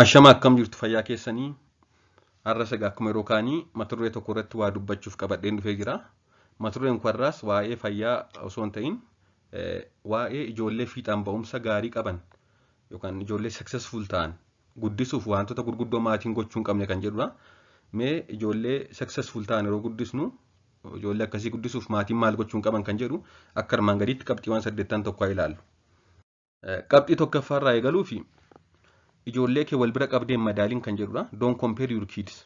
Ashama, akkam jirtu? Fayyaa keessanii? Har'a sagaa akkuma yeroo kaanii mata duree tokko irratti waa dubbachuuf qabadheen dhufee jira. Mata dureen kun har'aas waa'ee fayyaa osoo hin ta'in, waa'ee ijoollee fiixaan ba'umsa gaarii qaban yookaan ijoollee successful ta'an guddisuuf wantoota gurguddoo maatiin gochuu hin qabne kan jedhudha. Mee ijoollee successful ta'an yeroo guddisnu, ijoollee akkasii guddisuuf maatiin maal gochuu hin qaban kan jedhu akka armaan gadiitti qabxiiwwan saddeettan tokko haa ilaallu. Qabxii tokkoffaarraa eegaluu fi ijoollee kee wal bira qabdee madaaliin kan jedhudha. Don't compare your kids.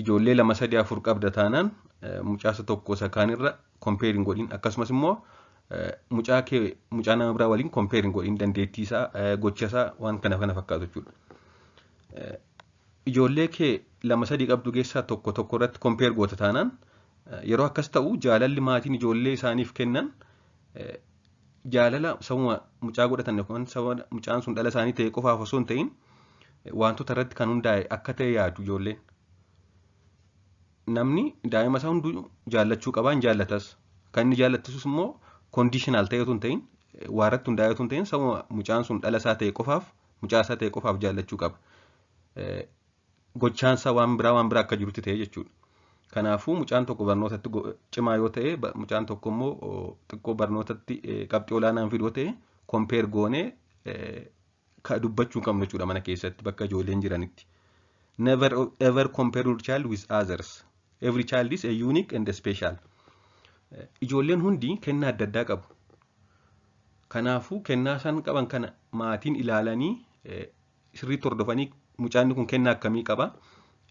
Ijoollee lama, sadii, afur qabda taanaan, mucaasa tokko isa kaanirra compare hin godhin. Akkasumas immoo mucaa kee mucaa nama biraa waliin compare hin godhin, dandeettii isaa, gocha isaa, waan kana kana fakkaatu jechuudha. Ijoollee kee lama sadii qabdu keessaa tokko tokko irratti compare goota taanaan, yeroo akkas ta'u jaalalli maatiin ijoollee isaaniif kennan jaalala sabuma mucaa godhatan yookaan sababa mucaan sun dhala isaanii ta'e qofaaf osoo hin ta'in, wantoota irratti kan hundaa'e akka ta'e yaadu ijoolleen. Namni daa'ima isaa hunduu jaallachuu qabaa, hin jaallatas. Kan inni jaallachisus immoo conditional ta'e otoo hin ta'in, waa irratti hundaa'e otoo hin ta'in, sababa mucaan sun dhala isaa ta'e qofaaf, mucaa isaa ta'e qofaaf jaallachuu qaba. Gochaan isaa waan biraa waan biraa akka jirutti ta'e jechuudha. Kanaafuu mucaan tokko barnootatti cimaa yoo ta'e, mucaan tokko immoo xiqqoo barnootatti qabxii olaanaan fidu yoo ta'e, compare goonee dubbachuu hin qabnu jechuudha mana keessatti bakka ijoolleen jiranitti. Never ever compare your child with others. Every child is a unique and a special. Ijoolleen hundi kennaa adda addaa qabu. Kanaafuu kennaa isaan qaban kana maatiin ilaalanii, sirriitti hordofanii, mucaan kun kennaa akkamii qaba,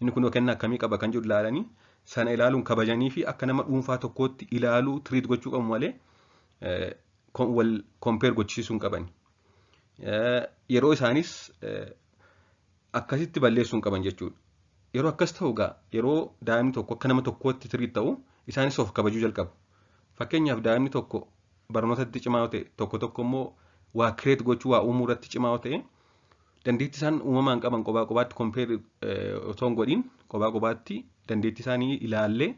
inni kun kennaa akkamii qaba kan jedhu ilaalanii, sana ilaaluun kabajanii fi akka nama dhuunfaa tokkootti ilaaluu, treat gochuu qabu malee wal compare gochisiisuu hin qabani. Yeroo isaanis akkasitti balleessuu hin qaban jechuudha. Yeroo akkas ta'u egaa, yeroo daa'imni tokko akka nama tokkootti treat ta'u, isaanis of kabajuu jalqabu. Fakkeenyaaf, daa'imni tokko barnootatti cimaa yoo ta'e, tokko tokko immoo waa create gochuu, waa uumuu irratti cimaa yoo ta'e, dandeettii isaan uumamaan qaban kophaa kophaatti compare otoo hin godhin, kophaa kophaatti dandeettii isaanii ilaallee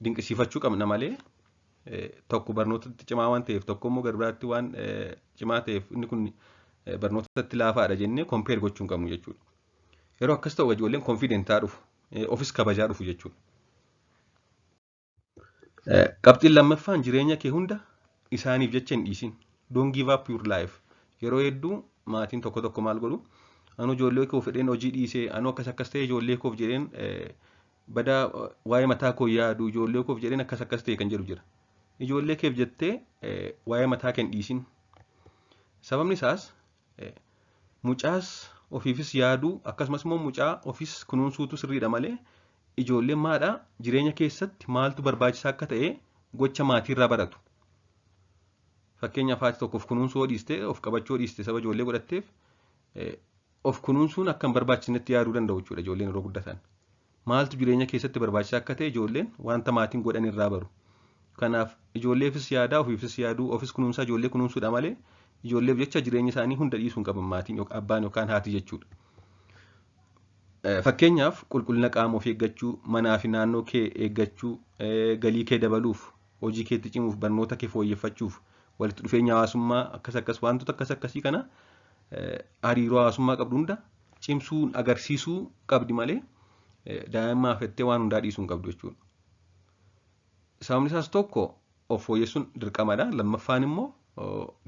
dinqisiifachuu qabna malee, tokko barnootatti cimaa waan ta'eef, tokko immoo gara biraatti waan cimaa ta'eef, inni kun barnootatti laafaadha jennee compare gochuu hin qabnu jechuudha. Yeroo akkas ta'u ijoolleen confident ta'aa dhufu, ofis kabajaa dhufu jechuudha. Qabxiin lammaffaan, jireenya kee hunda isaaniif jecha hin dhiisin. Don't give up your life. Yeroo hedduu maatiin tokko tokko maal godhu? Anu ijoollee koof jedheen hojii dhiisee, anu akkas akkas ta'e, ijoollee koof jedheen badaa waa'ee mataa koo yaadu, ijoollee koof jedheen akkas akkas ta'e kan jedhu jira. Ijoollee keef jettee waa'ee mataa kee hin dhiisin. Sababni isaas mucaas ofiifis yaaduu, akkasumas immoo mucaa ofis kunuunsuutu sirriidha malee, ijoolleen maadhaa jireenya keessatti maaltu barbaachisaa akka ta'e gocha maatiirraa baratu. Fakkeenyaaf, haati tokko of kunuunsuu dhiiste, of qabachuu dhiiste, saba ijoollee godhatteef, of kunuunsuun akka hin barbaachisnetti yaaduu danda'u jechuudha ijoolleen yeroo guddatan. Maaltu jireenya keessatti barbaachisaa akka ta'e ijoolleen wanta maatiin godhan irraa baru. Kanaaf ijoolleefis yaadaa, ofiifis yaaduu, ofis kunuunsaa ijoollee kunuunsuudha malee, ijoolleef jecha jireenya isaanii hunda dhiisuu hin qaban maatiin, abbaan yookaan haati jechuudha. Fakkeenyaaf, qulqullina qaama ofii eeggachuu, manaa fi naannoo kee eeggachuu, galii kee dabaluuf, hojii keetti cimuuf, barnoota kee fooyyeffachuuf, walitti dhufeenya hawaasummaa akkas akkas, wantoota akkas akkasii kana, hariiroo hawaasummaa qabdu hunda cimsuun agarsiisuu qabdi malee, daa'immaaf jettee waan hundaa dhiisuu hin qabdu jechuudha. Sababni isaas tokko of fooyyessuun dirqamadha. Lammaffaan immoo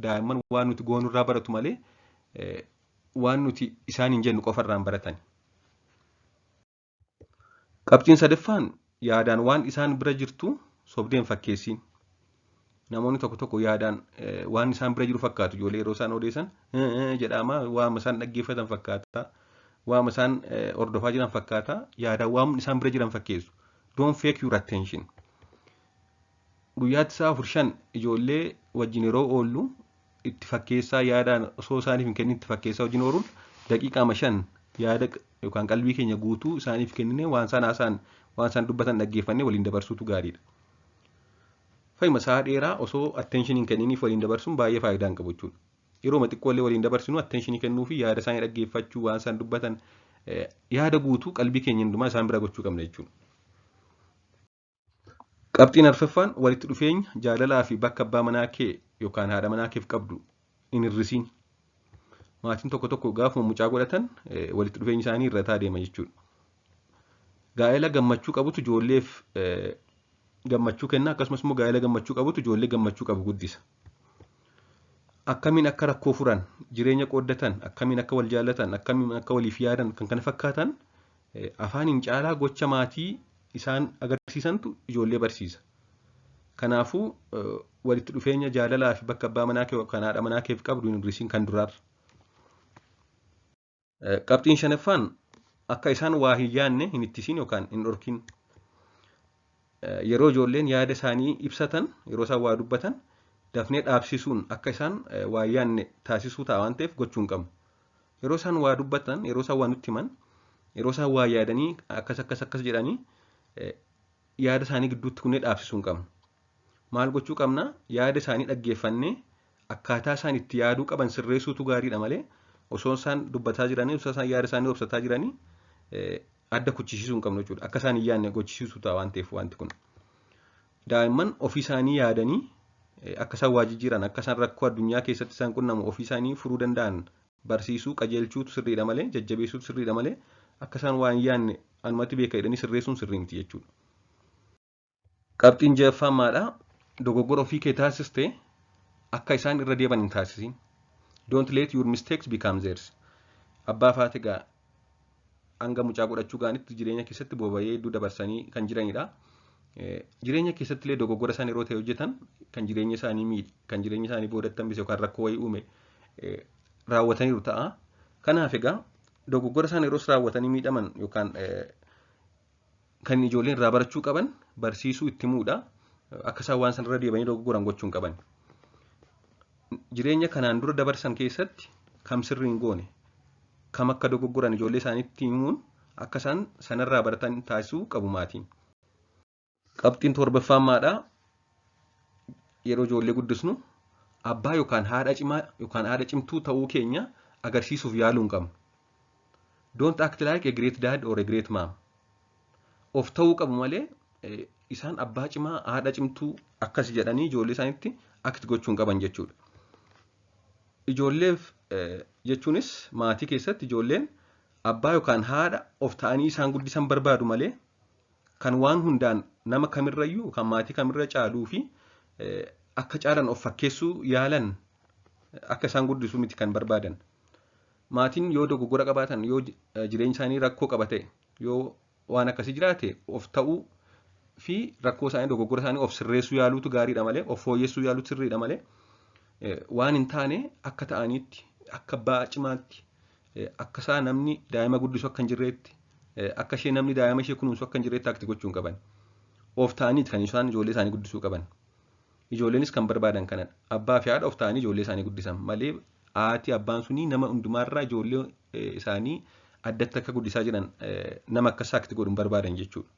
daa'imman waan nuti goonurraa baratu malee, waan nuti isaan hin jennu qofarraa hin baratan. Qabxiin sadaffaan, yaadaan waan isaan bira jirtu sobdee hin fakkeessiin. Namoonni tokko tokko yaadaan waan isaan bira jiru fakkaatu. Ijoollee yeroo isaan odeessan jedhama, waama isaan dhaggeeffatan fakkaata, waama isaan hordofaa jiran fakkaata, yaadaan waan isaan bira jiran fakkeessu. Don't fake your attention. Guyyaatti sa'a afur shan ijoollee wajjin yeroo oollu, itti fakkeessaa, yaadaan osoo isaaniif hin kennin itti fakkeessaa wajjin ooluun, daqiiqaama 5 yaada yookaan qalbii keenya guutuu isaaniif kennine, waan isaan haasa'an, waan isaan dubbatan dhaggeeffannee waliin dabarsuutu gaariidha. Fayyuma sa'a dheeraa osoo attention hin kenniniif waliin dabarsuun baay'ee faayidaa hin qabu jechuudha. Yeroo xiqqoollee waliin dabarsinu, attention kennuu fi yaada isaanii dhaggeeffachuu, waan isaan dubbatan yaada guutuu qalbii keenya hundumaa isaan bira gochuu qabna jechuudha. Qabxiin arfaffaan, walitti dhufeenya jaalalaa fi bakka abbaa manaa kee yookaan haadha manaa keef qabdu hin hir'isiin. Maatiin tokko tokko gaafuma mucaa godhatan walitti dhufeenyi isaanii irrataa deema jechuudha. Gaa'ela gammachuu qabutu ijoolleef gammachuu kenna, akkasumas immoo gaa'ela gammachuu qabutu ijoollee gammachuu qabu guddisa. Akkamiin akka rakkoo furan, jireenya qooddatan, akkamiin akka wal jaallatan, akkamiin akka waliif yaadan, kan kana fakkaatan afaaniin caalaa gocha maatii isaan agarsiisantu ijoollee barsiisa. Kanaafuu walitti dhufeenya jaalalaa fi bakka abbaa manaa kee yookaan haadha manaa keef qabdu hin hir'isiin kan duraarra. Qabxiin shanaffaan, akka isaan waa hin yaadne hin ittisiin yookaan hin dhorkin. Yeroo ijoolleen yaada isaanii ibsatan, yeroo isaan waa dubbatan, dafnee dhaabsisuun akka isaan waa hin yaadne taasisuu ta'a waan ta'eef gochuu hin qabnu. Yeroo isaan waa dubbatan, yeroo isaan waa nutti himan, yeroo isaan waa yaadanii akkas akkas akkas jedhanii yaada isaanii gidduutti kunnee dhaabsisuu hin qabnu. Maal gochuu qabna? Yaada isaanii dhaggeeffannee akkaataa isaan itti yaaduu qaban sirreessuutu gaariidha malee osoo isaan dubbataa jiranii, osoo isaan yaada isaanii obsataa jiranii adda kuchisiisuu hin qabnu jechuudha. Akka isaan hin yaadne gochisiisuu ta'a waan ta'eef wanti kun. Daa'imman ofii isaanii yaadanii akka isaan waa jijjiiran, akka isaan rakkoo addunyaa keessatti isaan qunnamu ofii isaanii furuu danda'an barsiisuu, qajeelchuutu sirriidha malee, jajjabeessuutu sirriidha malee, akka isaan waa hin yaadne anumatti beeka jedhanii sirreessuun sirrii miti jechuudha. Qabxiin ja'affaan maadhaa? Dogoggora ofii kee taasiste akka isaan irra deeban hin taasisin. Don't let your mistakes become theirs. Abbaa fi haati egaa hanga mucaa godhachuu ga'anitti jireenya keessatti boba'ee hedduu dabarsanii kan jiranidha. Jireenya keessatti illee dogoggora isaan yeroo ta'e hojjetan kan jireenya isaanii miidhe, kan jireenya isaanii boodatti hambise yookaan rakkoo wayii uume raawwataniiru ta'a. Kanaaf egaa dogoggora isaan yeroos raawwatanii miidhaman yookaan kan ijoolleen irraa barachuu qaban barsiisuu, itti himuudha. Akka isaan waan sanarra deebanii dogoggoran gochuu hin qaban. Jireenya kanaan dura dabarsan keessatti kam sirrii hin goone, kam akka dogoggoran ijoollee isaaniitti himuun akka isaan sanarraa baratan taasisuu qabu maatiin. Qabxiin torbaffaan maadhaa? Yeroo ijoollee guddisnu abbaa yookaan haadha cimaa yookaan haadha cimtuu ta'uu keenya agarsiisuuf yaaluu hin qabnu. Don't act like a great dad or a great mom. Of ta'uu qabu malee isaan abbaa cimaa, haadha cimtuu akkas jedhanii ijoollee isaaniitti act gochuu hin qaban jechuudha. Ijoolleef jechuunis maatii keessatti ijoolleen abbaa yookaan haadha of ta'anii isaan guddisan barbaadu malee kan waan hundaan nama kamirrayyuu yookaan maatii kamirra caaluu fi akka caalan of fakkeessuu yaalan akka isaan guddisuu miti kan barbaadan. Maatiin yoo dogoggora qabaatan, yoo jireenya isaanii rakkoo qaba ta'e, yoo waan akkasii jiraate, of ta'uu fi rakkoo isaanii, dogoggora isaanii of sirreessuu yaaluutu gaariidha malee, of fooyyessuu yaaluutu sirriidha malee, waan hin taane akka ta'aniitti, akka abbaa cimaatti, akka isaa namni daa'ima guddisu akka hin jirreetti, akka ishee namni daa'ima ishee kunuunsu akka hin jirreetti act gochuu hin qaban. Of ta'aniiti kan isaan ijoollee isaanii guddisuu qaban. Ijoolleenis kan barbaadan kanadha. Abbaa fi haadha of ta'anii ijoollee isaanii guddisan malee haati abbaan sunii nama hundumaarraa ijoollee isaanii addatti akka guddisaa jiran nama akkas act godhu hin barbaadan jechuudha.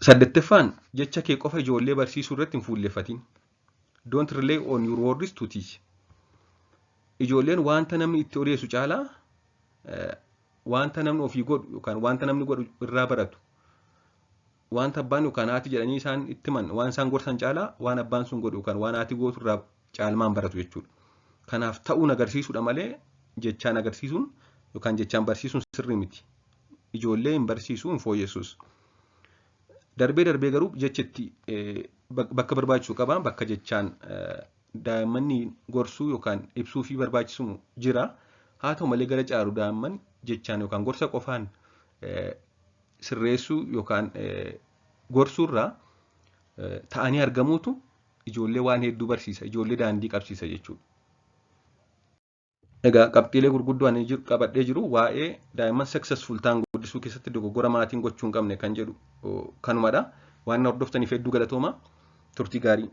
Saddeettaffaan, jecha kee qofa ijoollee barsiisuu irratti hin fuulleffatin. Don't rely on your words to teach. Ijoolleen wanta namni itti odeessu caalaa wanta namni ofii godhu yookaan wanta namni godhu irraa baratu. Wanta abbaan yookaan haati jedhanii isaan itti himan, waan isaan gorsan caalaa waan abbaan sun godhu yookaan waan haati gootu irraa caalmaan baratu jechuudha. Kanaaf ta'uun agarsiisuudha malee jechaan agarsiisuun yookaan jechaan barsiisuun sirrii miti. Ijoollee hin barsiisuu, hin fooyyessuus. Darbee darbee garuu jechitti bakka barbaachisu qaba. Bakka jechaan daa'imman gorsuu yookaan ibsuu fi barbaachisu jira. Haa ta'u malee gara caalu daa'imman jechaan yookaan gorsa qofaan sirreessuu yookaan gorsuurraa ta'anii argamuutu ijoollee waan hedduu barsiisa. Ijoollee daandii qabsiisa jechuudha. Egaa qabxiilee gurguddoo ani qabadhee jiru waa'ee daa'imman successful ta'an guddisuu keessatti dogoggora maatiin gochuu hin qabne kan jedhu kanumadha. Waan na hordoftaniif hedduu galatooma. Turtii gaarii.